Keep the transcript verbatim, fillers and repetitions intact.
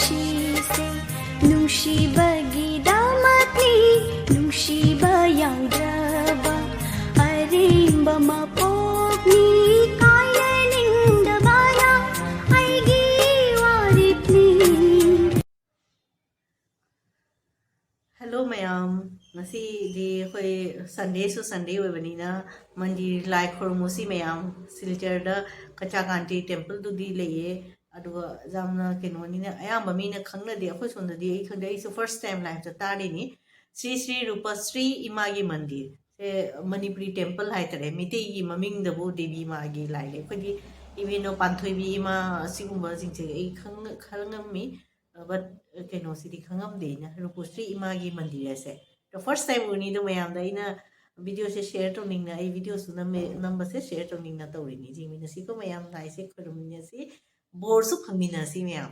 ꯁꯤꯁꯦ ꯅꯨꯡꯁꯤꯕꯒꯤꯗꯃꯛꯅꯤ, ꯅꯨꯡꯁꯤꯕ ꯌꯥꯎꯗ꯭ꯔꯕ ꯑꯔꯦꯝꯕ ꯃꯄꯣꯛꯅꯤ, ꯀꯥꯏꯅꯅꯤꯡꯗꯕꯅ ꯑꯩꯒꯤ ꯋꯥꯔꯦꯞꯅꯤ꯫ Hello ꯃꯌꯥꯝ, ꯉꯁꯤꯗꯤ ꯑꯩꯈꯣꯏ Sundayꯁꯨ Sunday ꯑꯣꯏꯕꯅꯤꯅ ꯃꯟꯗꯤꯔ ꯂꯥꯏ ꯈꯨꯔꯨꯝꯃꯨꯁꯤ ꯃꯌꯥꯝ꯫ ꯁꯤꯜꯆꯔꯗ ꯀꯆꯥꯀꯥꯟꯇꯤ templeꯗꯨꯗꯤ ꯂꯩꯌꯦ, ꯑꯗꯨꯒ ꯌꯥꯝꯅ ꯀꯩꯅꯣꯅꯤꯅ ꯑꯌꯥꯝꯕ ꯃꯤꯅ ꯈꯪꯅꯗꯦ꯫ ꯑꯩꯈꯣꯏ ꯁꯣꯝꯗꯗꯤ ꯑꯩ ꯈꯪꯗꯦ, ꯑꯩꯁꯨ first time lifeꯇ ꯇꯥꯔꯤꯅꯤ꯫ ꯁ꯭ꯔꯤ ꯁ꯭ꯔꯤ ꯔꯨꯄꯁ꯭ꯔꯤ ꯏꯃꯥꯒꯤ ꯃꯟꯗꯤꯔ ꯁꯦ ꯃꯅꯤꯄꯨꯔꯤ temple ꯍꯥꯏꯇꯥꯔꯦ, ꯃꯤꯇꯩꯒꯤ ꯃꯃꯤꯡꯗꯕꯨ ꯗꯦꯕꯤ ꯏꯃꯥꯒꯤ ꯂꯥꯏ ꯂꯩ꯫ ꯑꯩꯈꯣꯏꯗꯤ even ꯄꯥꯟꯊꯣꯏꯕꯤ ꯏꯃꯥ ꯑꯁꯤꯒꯨꯝꯕꯁꯤꯡꯁꯦ ꯑꯩ ꯈꯪ-, ꯈꯪꯉꯝꯃꯤ, but ꯀꯩꯅꯣꯁꯤꯗꯤ ꯈꯪꯉꯝꯗꯦ ꯑꯩꯅ, ꯔꯨꯄꯁ꯭ꯔꯤ ꯏꯃꯥꯒꯤ ꯃꯟꯗꯤꯔ ꯑꯁꯦ꯫ ꯑꯗꯣ first time ꯎꯅꯤꯗꯣ ꯃꯌꯥꯝꯗ ꯑꯩꯅ videoꯁꯦ share ꯇꯧꯅꯤꯡꯅ, ꯑꯩ videoꯁꯨ ꯅꯝꯃꯦ, ꯅꯝꯕꯁꯦ share ꯇꯧꯅꯤꯡꯅ ꯇꯧꯔꯤꯅꯤ꯫ ꯌꯦꯡꯃꯤꯟꯅꯁꯤꯀꯣ ꯃꯌꯥꯝ, ꯂꯥꯏꯁꯦ ꯈꯣꯏꯔꯨꯝꯃꯤꯟꯅꯁꯤ, ꯕꯣꯔꯁꯨ ꯐꯪꯃꯤꯟꯅꯁꯤ ꯃꯌꯥꯝ꯫